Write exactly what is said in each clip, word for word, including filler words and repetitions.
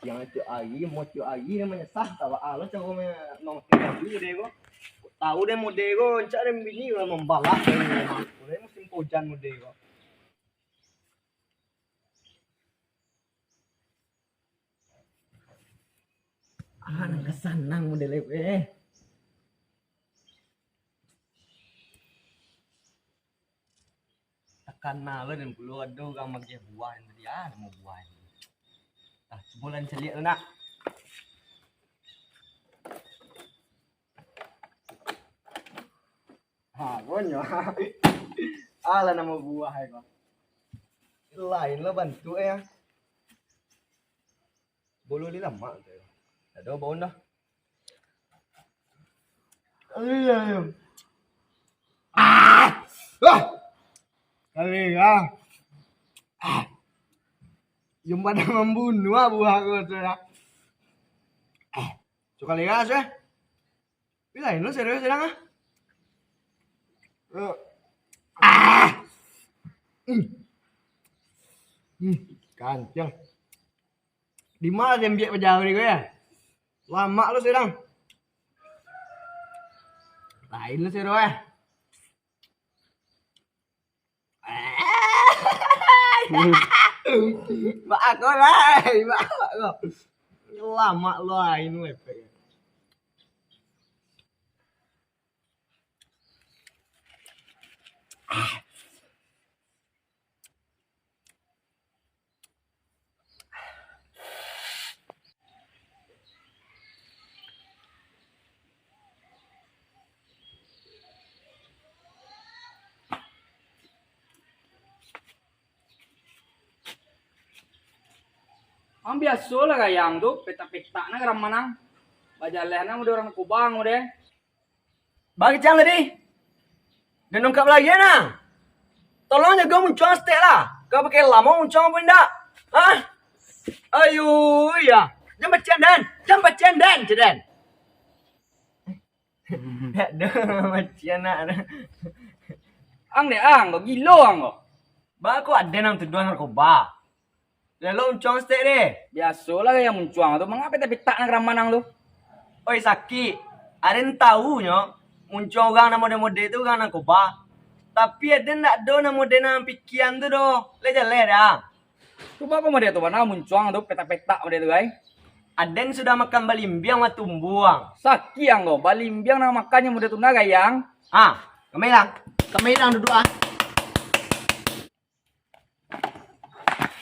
Yang itu ari, mau itu ari, dia menyesah, tak baa lo caro me-, mamakai baju model ko. Tahu deh model ko, rancak deh bini lah mambalah dari rumah. Mulai musim hujan model ko. Ah, nan ka sanang model ko, eh. Takana lo den pulo ado urang magiah buah tadi, ah, namo buah. Ah, cubo lah caliak tu nak. Ha, konyo. Alah namo buah ko. Lain lah bantuak e. Bulu di lamak tu. Ado baun dah. Aduh, ya, ya. Ah! Ah! Kali ya. Ah! Yang pada mambunuh ah, buah ko tu ya. Ah! Suka liras eh. Bila ini serius sedang ah. Ah! Hmm. Hmm. Kancang. Di ma den ambiak pajau ni ko, ya? Lamak lo surang. Lain lo siro, eh. Baa ko lai, baa ko. Lamak lo lain lo efek. Ang biaso lah gaya ang tu, petak-petak nah karaman ang. Bajaleh nah mode urang Kubang mode. Bagi cang tadi. Dan lengkap lagi nah. Tolong jago muncuang stek lah. Kau pakai lamo muncuang apa indak? Hah? Ayo, ya. Jam bacian, Dan. Jam bacian, Dan, cik Dan. Dak ado bacian nak. Ang dek ang, kau gilo ang kau. Ba kau ado nang tuduah narkoba. Lelo muncuang stek deh. Biasolah gaya muncuang tu, manga petak-petak nan karaman ang tu. Oi, sakik. Aden tahu nyo, muncuang urang nan mode-mode tu urang narkoba. Tapi aden ndak ado nan mode nan pikian tu doh. Leh jaleh dah. Cubo ko mode tu bana muncuang tu, petak-petak mode tu ai. Aden sudah makan balimbiang matumbuang. Sakik ang ko, balimbiang nan makannyo mode tu nah gaya ang. Ah, kami ilang. Kami ilang duduak ah.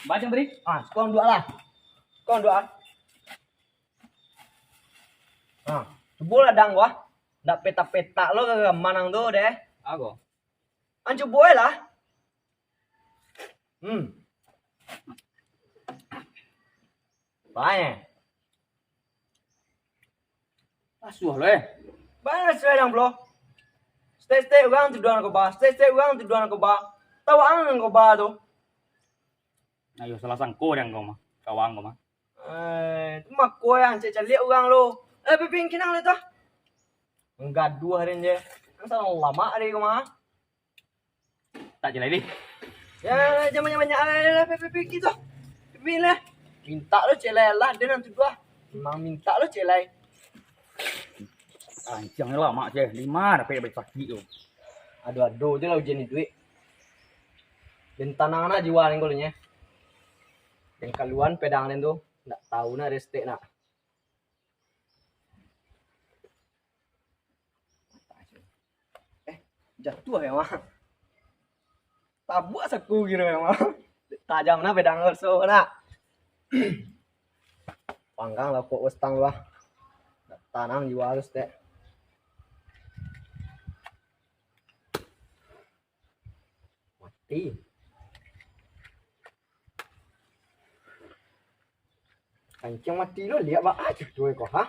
Bacang tadi? Ah, suko duduak lah. Suko duduak ah. Ah, cubo lah dang wah. Ndak petak-petak lo karaman ang tu deh. Ago. Ang cubo lah. Hmm. Bae. Asuah lo eh. Bana sudah dang pulo. Stek-stek urang tuduah narkoba, stek-stek urang tuduah narkoba. Tahu ang narkoba tu. Ayo salah sangko dang kau mah. Kawang kau mah. Eh, tu mako yang cek caliak urang lo. Eh, pipin kinang le tu. Menggaduh hari je. Kan salah lama hari kau mah. Tak je lai deh. Ya, jangan banyak-banyak lah, lah, pi, pi, pi, gitu. Pi lah. Minta lo cek lai lah, dia nanti dua. Memang minta lo cek lai. Anjing lah mak je, lima dapat dapat sakit tu. Aduh, aduh je lah ujian ni duit. Dan tanang nak jiwa ni kalau nya. Dan kaluan pedang ni tu, ndak tahu nak restek nak. Eh, jatuah ya, Mak. Tabuak saku kiro ya, Mak. Tajam nah pedang raso nak. Panggang lah kok westang lah. Tanang jua harus dek. Mati. Kancing mati lo, liak baa cucu ko, ha?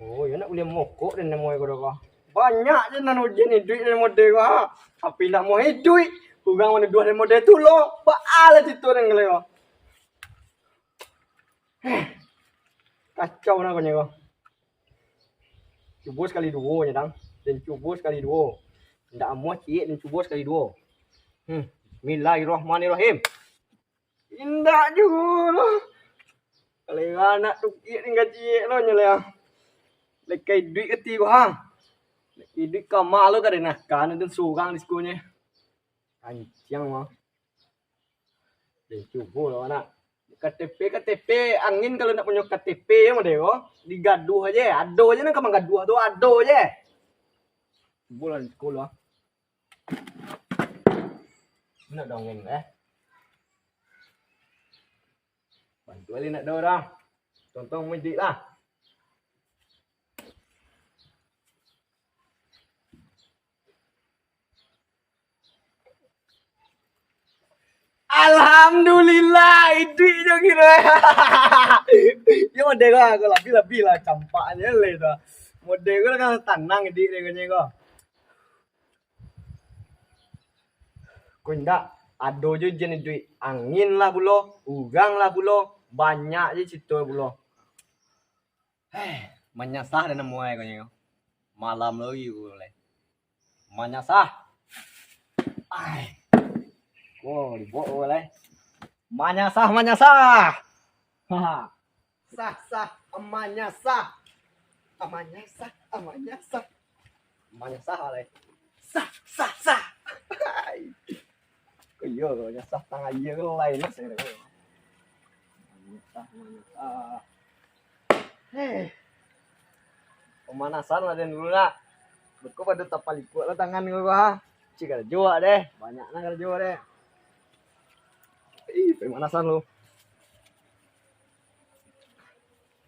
Oh, yo nak buliah mokok dan namo ko doh. Banyak je nan ujian iduik dan mode ko, ha? Tapi ndak mau iduik, urang manuduah dan mode tu lo. Baa lah cito dan galai ko. Kacau nah konyo ko. Cubo sakali duo nyo, dang. Den cubo sakali duo. Ndak amuah ciek, den cubo sakali duo. Hmm. Bismillahirrahmanirrahim. Indak juo lo. Kalera anak tukiak tingga ciek lo nyo lai. Lekai duit kati ko ha. Lekai duit kama lo ka dinakan dan surang di sekonyo. Kanciang mah. Jadi cubo lo anak. K T P, K T P, angin kalau nak punyo K T P yo model ko. Digaduah aje, ado aje nan ka manggaduah tu, ado aje. Cubo lah di sekolah. Nak dongeng eh. Bantu balik nak ada orang. Tontong mudik lah. Alhamdulillah, iduik jo kiro. Yo model ko, labiah-labiah lah campaknyo lai tu. Model ko lah tanang iduik dek ko. Ko indak, ado jo ujian iduik. Angin lah pulo, urang lah pulo, banyak je carito pulo. Heh, manyasah dah namo ai konyo. Malam lagi ko lai. Manyasah. Ai. Ko dibaok ko lai. Manyasah, manyasah. Ha. Sah, sah, manyasah. Manyasah, manyasah. Manyasah lai. Sah, sah, sah. Ai. Ko iyo, ko manyasah tang aia ko lain lah, saya kata. Manyasah, manyasah. Heh. Pamanasan lah den dulu nak. Beko pado tapalikuak lah tangan ko ha. Cik karajo awak deh. Banyak nah karajo awak deh. Ih, pamanasan lo.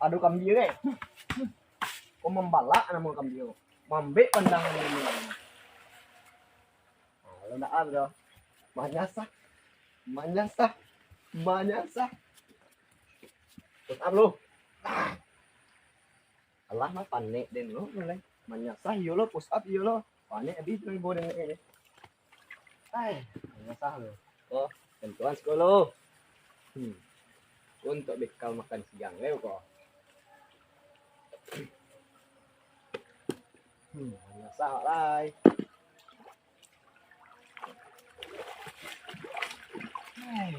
Ado kambia deh. Ko mambalak namo kambia. Mambek pandangan ini. Nah, lo ndak ado. Manyasah. Manyasah. Manyasah. Push up lo. Ah. Alah mah panek den lo mulai. Manyasah iyo lo, push up iyo lo. Panek abih tu ibo den ni. Ai, manyasah lo. Ko, bantuan siko lo. Hmm. Ko untuak bekal makan siang le ko. Hmm, manyasah lai. Hei.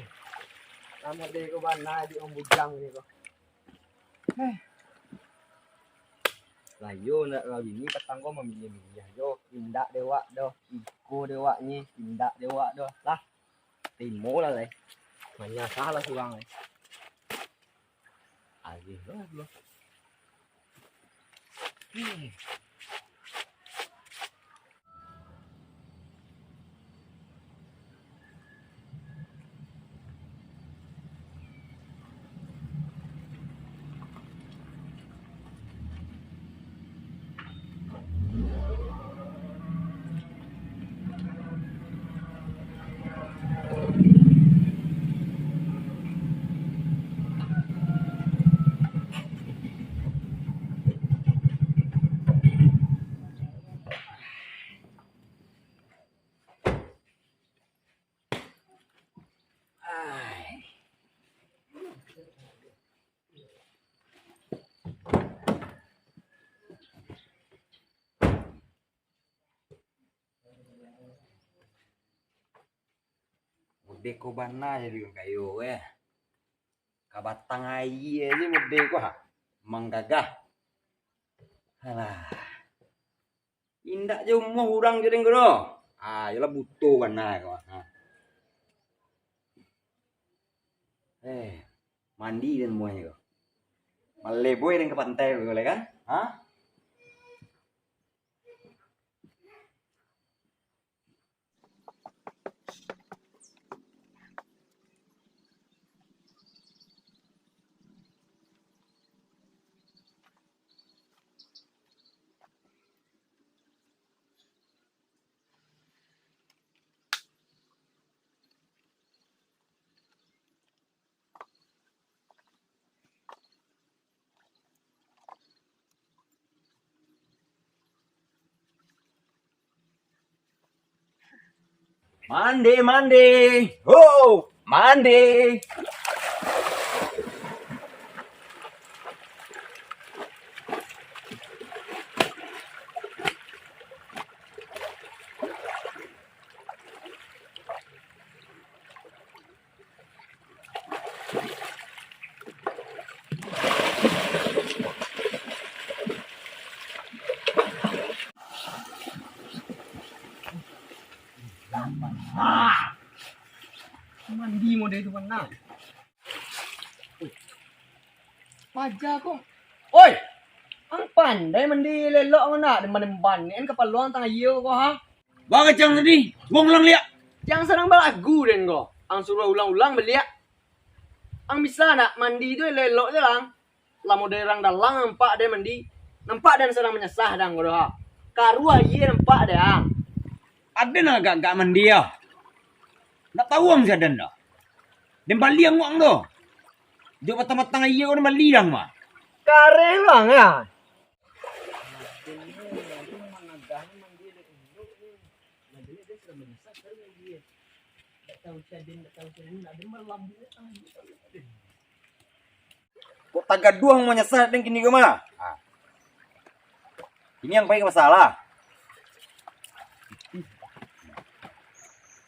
Samo deh ko bana di om bujang ni ko. Hei. Lah iyo nak kawin ni patang ko mamiliah-miliah jo. Indak dewak doh. Iko dewaknyo, indak dewak doh. Lah. Timo lah lai. Manyasah lah surang lai. Agih lah dulu. Hmm. Ai. Mode ko bana jadi urang kayo, eh. Ka batang aia se mode ko, ha. Manggagah. Alah. Indak jo umuah urang jo den ko doh. Ah, iyolah buto bana ko. Ha. Eh, mandi den muahnyo ko. Maleboi den ka pantai ko lai kan? Ha? Mandi, mandi. Ho, mandi. Mandi model tu bana. Paja ko. Oi! Ang pandai mandi elok-elok ko nak, demban-demban ni kan kapalo ang tangah iyo ko, ha? Baa kecek ang tadi, buang ulang liak. Jan sadang balagu den ko. Ang suruah ulang-ulang baliak. Ang bisa nak mandi tu elok-elok je lah. Lamo dari urang dalang nampak den mandi. Nampak den sadang manyasah dang ko doh, ha. Karuah aia nampak den, ha. Aden agak-agak mandi, ah. Ndak tau ang si aden doh. Den bali ang wak ang doh. Jo batang-batang aia ko den bali dang mah. Kareh bang, ya. Kok tagaduah manyasah den kini ko mah? Ha. Kini ang pai ka pasa lah.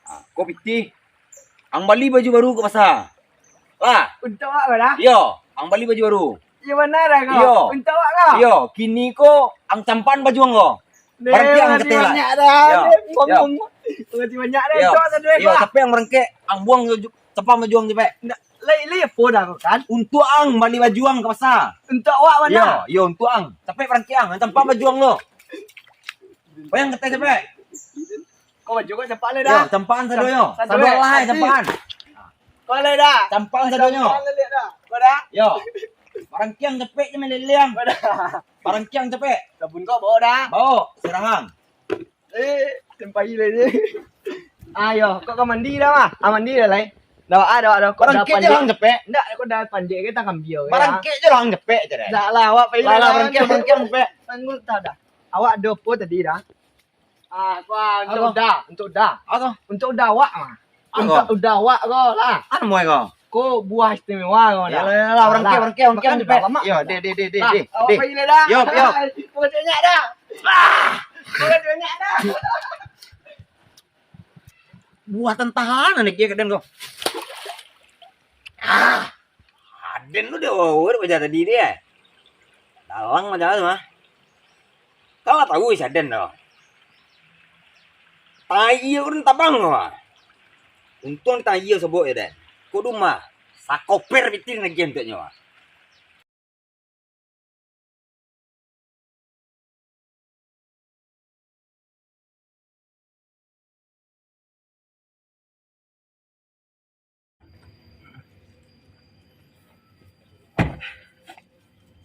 Ha, ko pitih. Ang bali baju baru ka pasa. Lah. Untuak awak ko dah? Iyo, ang bali baju baru. Iyo, bana dah ko. Iyo. Untuak awak ko. Iyo, kini ko ang campaan baju ang ko. Deh, barangkek ang makasih kateh lah. Banyak dah. Yo, deh. Yo. Makasih banyak dah. Yo. Untuak awak dah, deh, yo, ko. Capek ang barangkek, ang buang jo ju-, campaan baju ang capek. Ndak, lai, lai apo dah ko kan? Untuak ang bali baju ang ka pasa. Untuak awak bana. Yo, yo, untuak ang. Capek barangkek ang, campaan baju ang lo. Bayang kateh capek. Ko baju ko campaan lai dah. Yo, campaan sado yo. Sado, sado eh. Lah, eh, campaan. Ko lai dah. Campaan sadonyo. Campaan lai dah. Ko dah. Yo. Barangkek ang capek je maleleng. Ko dah. Barangkek ang capek. Sabun ko bawa dah. Bawa, sirahang. Eh, sampai lai je. Ayo, kok ka mandi dah mah? Ah, mandi dah lai. Dah, ah, dah, dah. Kok dah barangkek je lah ang capek. Ndak, kok dah panjek ke tangah kambia ke. Barangkek je lah ang capek je deh. Dak lah, awak pai lah, lah, lah, barangkek, barangkek ang capek. Tangguh tak dah. Awak ado apo tadi dah? Ah, ko, ah, untuak uda, untuak uda. Apo? Untuak uda awak mah. Apo? Untuak uda awak ko lah. Anu muai ko? Ko buah istimewa ko dah. Yalah, yalah, barangkek, barangkek, barangkek, barangkek. Yo, deh, deh, deh, deh, deh. Awak pai lai dah. Yo, yo. Pokok tu nyak dah. Ah! Pokok tu nyak dah. Buah tantahan anak kia kaden ko. Ah! Aden tu dah over baja tadi dia. Dalang macam tu mah. Kau lah tahu isi aden tu. Tangah aia urang tabang tu mah. Untuang di tangah aia sobok je den. Kok dumah. Sakoper bitin lagi untuaknyo mah.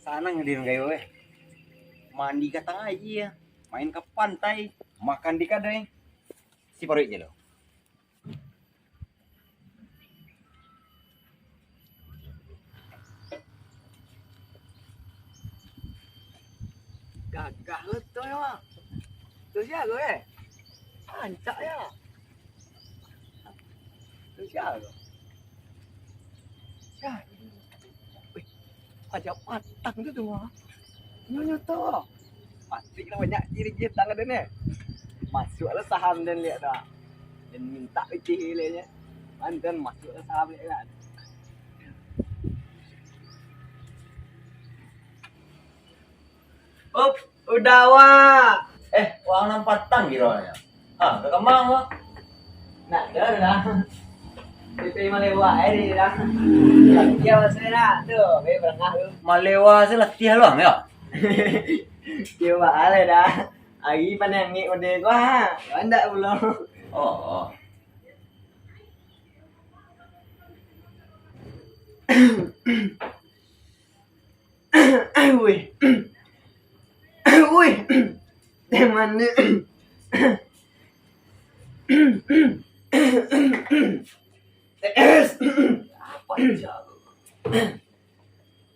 Sanang di Gayo eh. Mandi ka tangah aia, main ka pantai, makan di kadai. Si paruik je lo. Gagah lo tu yo. Tu sia ko eh? Rancak yo. Tu sia ko? Sia. Wih, Paja patang tu tu, ha. Nyo nyo tu. Pasti lah banyak kiri-kiri tangan dia ni. Masuk lah saham dan lihat dah. Dan minta pitih ilenya. Mantan masuk lah saham lihat kan. Up, udah wak. Eh, wang nan patang kironyo. Ha, ka kamang ko? Nak dah dah. Kita malewa eh di dah. Dia masih nak tu, be berengah tu. Malewa se latiah luang yo. Dia wak ale dah. Hari panangik mode ko ha. Kandak pulo. Oh, oh. Wih. Wih. Teh manis. Teh es. Apa aja tu?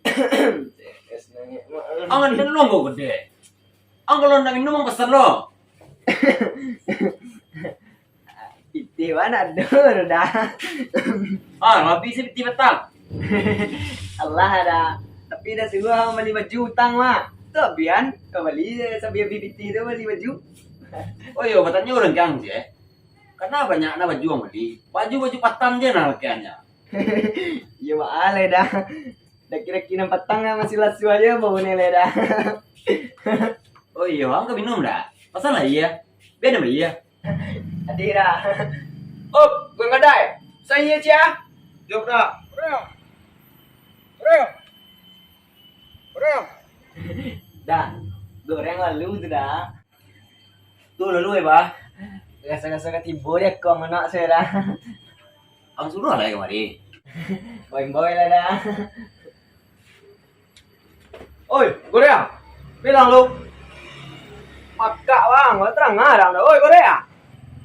Teh es nangek. Angan minum kau gede. Ang kalau nak minum ang pesan lo. Pitih wak nak ado dah. Ah, habis pitih patang. Alah dah. Tapi dah suruah bali baju utang mah. Tu abian, ka bali sabi-abi pitih tu bali baju. Oh iyo, batanyo urang ka ang je. Kana banyak na baju ang bali. Baju-baju patang je na pakaiannyo. Iyo baa lai dah. Daki-daki nan patang lah masih lasuah je bau ni lai dah. Oh iyo, ang ka minum dah? Pasan lah iyo. Bia den bayia. Adi dah. Op, bukan kadai. Sa Iya, Cia. Jawab dah. Goreng. Goreng. Goreng. Dah, goreng lalu tu dah. Tu lalu, eh, bah. Raso-raso ka tibo dek ko anak saya dah. Ang suruah lah kamari. Boy-boy lah dah. Oi, Goreang. Bilang lu. Pakak bang, lu tarang arang dah. Oi, Goreang.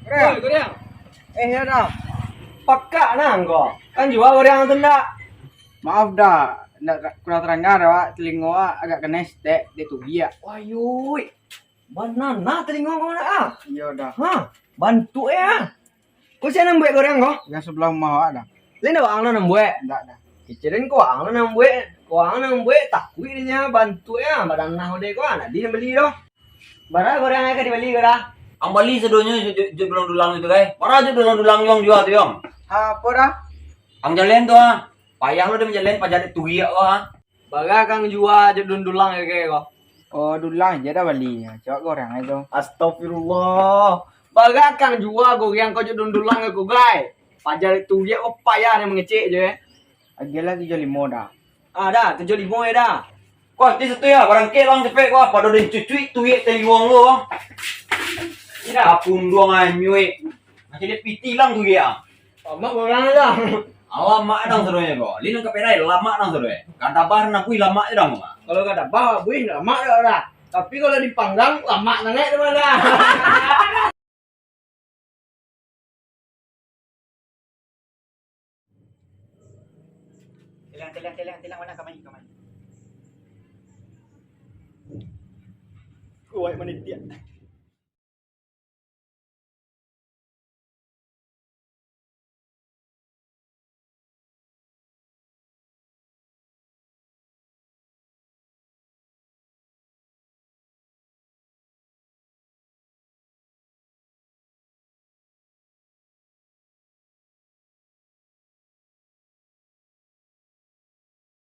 Goreang. Oi, Goreang. Eh, ya dah. Pakak nang ko. Kan jua Goreang tu ndak? Maaf dah, ndak kurang tarang dah, Wak. Telingo Wak agak kanai setek, dek tugiak. Wayoi. Banana telingo kau nak ah? Iyo dah. Ha, bantuak eh ah. Kau siapa nan buek Goreang ko? Yang sebelah rumah awak dah. Lain dah waang nan buek. Ndak dah. Kecilin kau waang nan buek, kau waang nan buek takuik dia bantuak eh ah. Badanah udah kau ah, nak di nan beli doh. Bara Goreang ka dibali kau dah? Ang bali sadonyo jo, jo, jo dulang-dulang itu kai. Bara jo dulang-dulang yang jua tu yang. Ha, apa dah? Ang jalen tu ah. Payah lo dia manjalen paja dek tugiak kau ah. Bara kang jua jo dulang-dulang kake ko? Oh, dulang je dah bali. Cawak Goreang itu. Astagfirullah. Bara kang jua Goreang ko jo dulang-dulang ko gai. Paja tu ye ko payah ni mangecek je. Agiahlah tujuah limo dah. Ah dah, tujuah limo ya dah. Ko artis tu ya, barangkek lang cepek ko, pado den cucuik tu ye taliwang lo. Ina. Kapunduang anyuik. Macam dia piti lang tu ye. Amak barang dah. Alamak dang sadonyo ko. Lin ka perai lamak dang sadonyo. Kadabah nan kui lamak je dang. Kalau kadabah buih lamak dah dah. Tapi kalau dipanggang lamak sangaik tu dah. Telang, telang, telang, telang, mana kamai, kamai. Kuat manitiak.